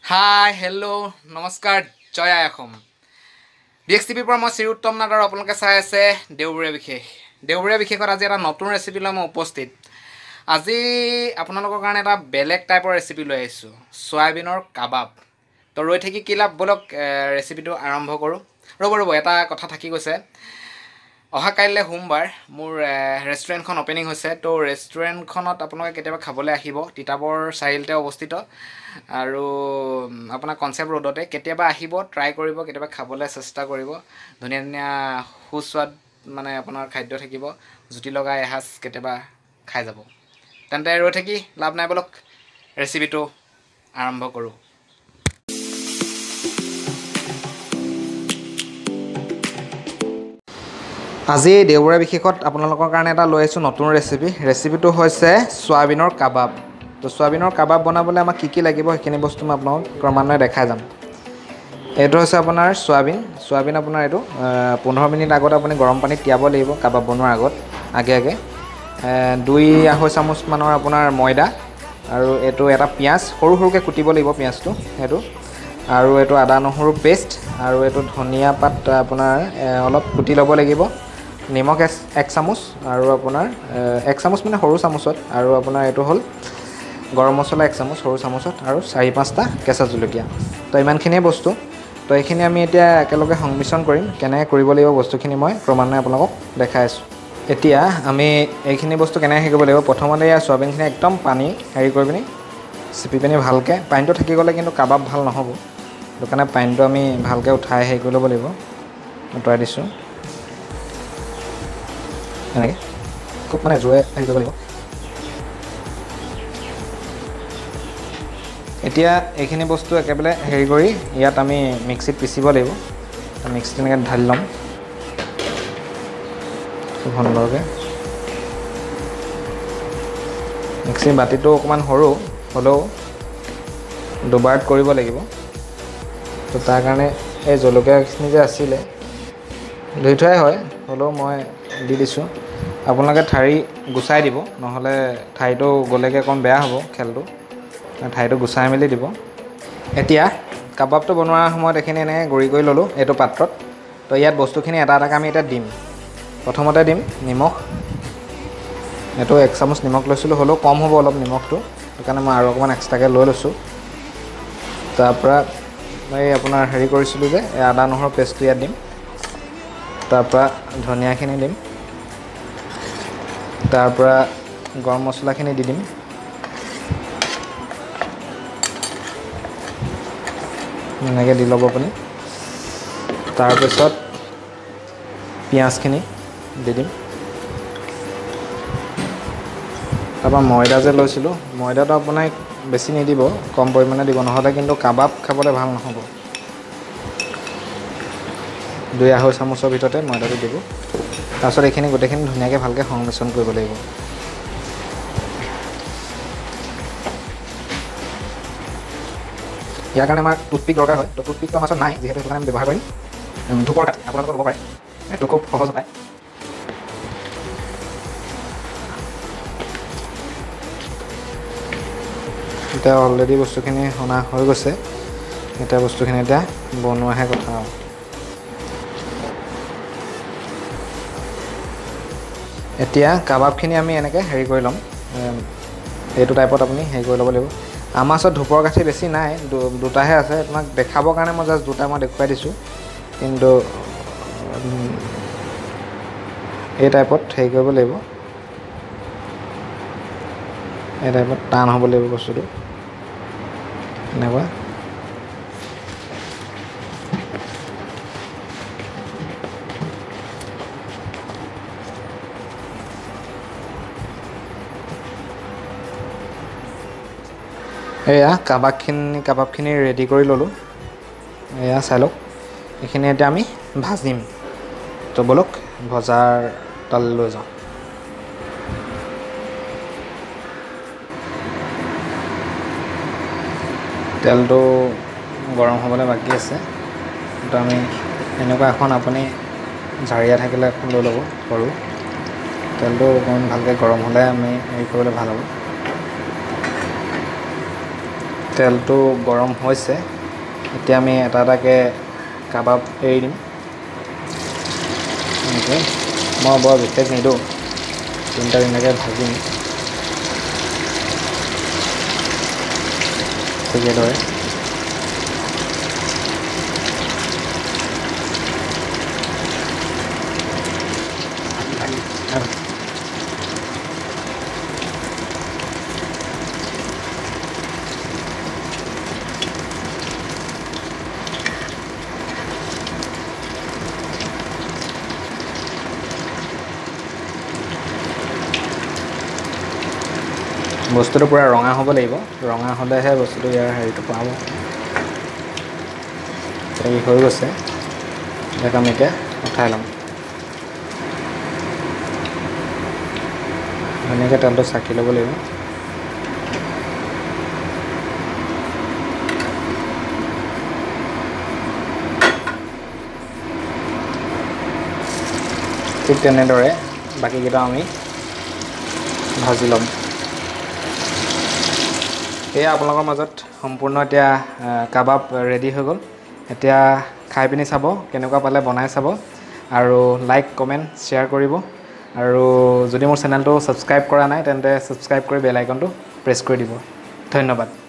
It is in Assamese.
হাই হেল্ল' নমস্কাৰ, জয় আই অসম। ডি এক্স টিভিৰ পৰা মই শ্ৰী উত্তম নাথ আৰু আপোনালোকে চাই আছে দেওবৰীয়া বিশেষ। দেওবৰীয়া বিশেষত আজি এটা নতুন ৰেচিপি লৈ মই উপস্থিত। আজি আপোনালোকৰ কাৰণে এটা বেলেগ টাইপৰ ৰেচিপি লৈ আহিছোঁ, চয়াবিনৰ কাবাব। তো ৰৈ থাকি কি লাভ, ব'লক ৰেচিপিটো আৰম্ভ কৰোঁ। ৰ'ব ৰ'ব, এটা কথা থাকি গৈছে। অহা কাইলৈ সোমবাৰ মোৰ ৰেষ্টুৰেণ্টখন অ'পেনিং হৈছে। তো ৰেষ্টুৰেণ্টখনত আপোনালোকে কেতিয়াবা খাবলৈ আহিব। তিতাবৰ চাৰিআলিতে অৱস্থিত আৰু আপোনাৰ কনচেপ্ট ৰোডতে। কেতিয়াবা আহিব, ট্ৰাই কৰিব, কেতিয়াবা খাবলৈ চেষ্টা কৰিব। ধুনীয়া ধুনীয়া সুস্বাদ মানে আপোনাৰ খাদ্য থাকিব। জুতি লগাই এসাঁজ কেতিয়াবা খাই যাব। তেন্তে ৰৈ থাকি লাভ নাই, ব'লক ৰেচিপিটো আৰম্ভ কৰোঁ। আজি দেওবৰীয়া বিশেষত আপোনালোকৰ কাৰণে এটা লৈ আহিছোঁ নতুন ৰেচিপি। ৰেচিপিটো হৈছে চয়াবিনৰ কাবাব। তো চয়াবিনৰ কাবাব বনাবলৈ আমাক কি কি লাগিব সেইখিনি বস্তু মই আপোনালোকক ক্ৰমান্বয়ে দেখাই যাম। এইটো হৈছে আপোনাৰ চয়াবিন। চয়াবিন আপোনাৰ এইটো 15 মিনিট আগত আপুনি গৰম পানীত তিয়াব লাগিব কাবাব বনোৱাৰ আগত, আগে আগে। 2-2.5 চামুচমানৰ আপোনাৰ ময়দা আৰু এইটো এটা পিঁয়াজ, সৰু সৰুকৈ কুটিব লাগিব পিঁয়াজটো সেইটো, আৰু এইটো আদা নহৰু পেষ্ট, আৰু এইটো ধনিয়া পাত আপোনাৰ অলপ কুটি ল'ব লাগিব, নিমখ এক চামুচ, আৰু আপোনাৰ এক চামুচ মানে সৰু চামুচত, আৰু আপোনাৰ এইটো হ'ল গৰম মছলা এক চামুচ সৰু চামুচত, আৰু 4-5টা কেঁচা জলকীয়া। তো ইমানখিনিয়ে বস্তু। তো এইখিনি আমি এতিয়া একেলগে সংমিশ্ৰণ কৰিম। কেনেকৈ কৰিব লাগিব বস্তুখিনি মই ক্ৰমান্বয়ে আপোনালোকক দেখাই আছোঁ। এতিয়া আমি এইখিনি বস্তু কেনেকৈ হেৰি কৰিব লাগিব, প্ৰথমতে ইয়াৰ চয়াবিনখিনি একদম পানী হেৰি কৰি পিনি চেপি পিনি ভালকৈ, পানীটো থাকি গ'লে কিন্তু কাবাব ভাল নহ'ব, সেইটো কাৰণে পানীটো আমি ভালকৈ উঠাই হেৰি কৰি ল'ব লাগিব। আঁতৰাই দিছোঁ এনেকৈ, খুব মানে জোৰে হেৰি কৰিব লাগিব। এতিয়া এইখিনি বস্তু একেবাৰে হেৰি কৰি ইয়াত আমি মিক্সিত পিচিব লাগিব। মিক্সিত এনেকৈ ঢালি ল'ম খুব সুন্দৰকৈ। মিক্সিৰ বাতিটো অকণমান সৰু হ'লেও দুবাৰত কৰিব লাগিব। তো তাৰ কাৰণে এই জলকীয়াখিনি যে আছিলে ধুই থোৱাই হয়, হ'লেও মই দি দিছোঁ। আপোনালোকে ঠাৰি গুচাই দিব, নহ'লে ঠাৰিটো গ'লেগৈ অকণ বেয়া হ'ব খেলটো। ঠাৰিটো গুচাই মেলি দিব। এতিয়া কাবাবটো বনোৱাৰ সময়ত এইখিনি এনেকৈ গুড়ি কৰি ল'লোঁ এইটো পাত্ৰত। তো ইয়াত বস্তুখিনি এটা এটাকৈ আমি এতিয়া দিম। প্ৰথমতে দিম নিমখ। এইটো এক চামুচ নিমখ লৈছিলোঁ, হ'লেও কম হ'ব অলপ নিমখটো, সেইকাৰণে মই আৰু অকণমান এক্সট্ৰাকৈ লৈ লৈছোঁ। তাৰপৰা এই আপোনাৰ হেৰি কৰিছিলোঁ যে এই আদা নহৰু পেষ্টটো ইয়াত দিম। তাৰপৰা ধনিয়াখিনি দিম, তাৰপৰা গৰম মছলাখিনি দি দিম। এনেকৈ দি ল'ব আপুনি। তাৰপিছত পিঁয়াজখিনি দি দিম। তাৰপৰা ময়দা যে লৈছিলোঁ, ময়দাটো আপোনাৰ বেছি নিদিব, কম পৰিমাণে দিব, নহ'লে কিন্তু কাবাব খাবলৈ ভাল নহ'ব। 2-2.5 চামুচৰ ভিতৰতে ময়দাটো দিব। তাৰপিছত এইখিনি গোটেইখিনি ধুনীয়াকৈ ভালকৈ সংমিশ্ৰণ কৰিব লাগিব। ইয়াৰ কাৰণে আমাৰ টুথপিক দৰকাৰ হয়। তো টুথপিকটো আমাৰ ওচৰত নাই যিহেতু, সেইটো কাৰণে আমি ব্যৱহাৰ কৰিম ধূপৰ কাঠি। আপোনালোকে ল'ব পাৰে, এইটো খুব সহজ উপায়। এতিয়া অলৰেডি বস্তুখিনি সনা হৈ গৈছে। এতিয়া বস্তুখিনি এতিয়া বনোৱাহে কথা আৰু। এতিয়া কাবাবখিনি আমি এনেকৈ হেৰি কৰি ল'ম, এইটো টাইপত আপুনি হেৰি কৰি ল'ব লাগিব। আমাৰ ওচৰত ধূপৰ কাঠি বেছি নাই, দুটাহে আছে। আপোনাক দেখাবৰ কাৰণে মই জাষ্ট দুটা মই দেখুৱাই দিছোঁ, কিন্তু এই টাইপত হেৰি কৰিব লাগিব, এই টাইপত টান হ'ব লাগিব বস্তুটো, এনেকুৱা। এয়া কাবাবখিনি ৰেডি কৰি ল'লোঁ। এয়া চাই লওক, এইখিনি এতিয়া আমি ভাজিম। তো ব'লক ভজাৰ তালৈ লৈ যাওঁ। তেলটো গৰম হ'বলৈ বাকী আছে। তো আমি এনেকুৱা এখন আপুনি ঝাৰিয়া থাকিলে এখন লৈ ল'ব সৰু। তেলটো অকণমান ভালকৈ গৰম হ'লে আমি হেৰি কৰিবলৈ ভাল হ'ব। তেলটো গৰম হৈছে। এতিয়া আমি এটা এটাকৈ কাবাব এৰি দিম। এনেকৈ মই বৰ বিশেষ নিদিওঁ, তিনিটা তিনিটাকৈ ভাজিম ঠিক এইদৰে। বস্তুটো পূৰা ৰঙা হ'ব লাগিব, ৰঙা হ'লেহে বস্তুটো ইয়াৰ হেৰিটো পাব। এই হৈ গৈছে, ইয়াক আমি এতিয়া উঠাই ল'ম। ধুনীয়াকৈ তেলটো চাকি ল'ব লাগিব। ঠিক তেনেদৰে বাকীকেইটা আমি ভাজি ল'ম। এয়া আপোনালোকৰ মাজত সম্পূৰ্ণ এতিয়া কাবাব ৰেডি হৈ গ'ল। এতিয়া খাই পিনি চাব কেনেকুৱা পালে, বনাই চাব আৰু লাইক কমেণ্ট শ্বেয়াৰ কৰিব। আৰু যদি মোৰ চেনেলটো ছাবস্ক্ৰাইব কৰা নাই তেন্তে ছাবস্ক্ৰাইব কৰি বেল আইকনটো প্ৰেছ কৰি দিব। ধন্যবাদ।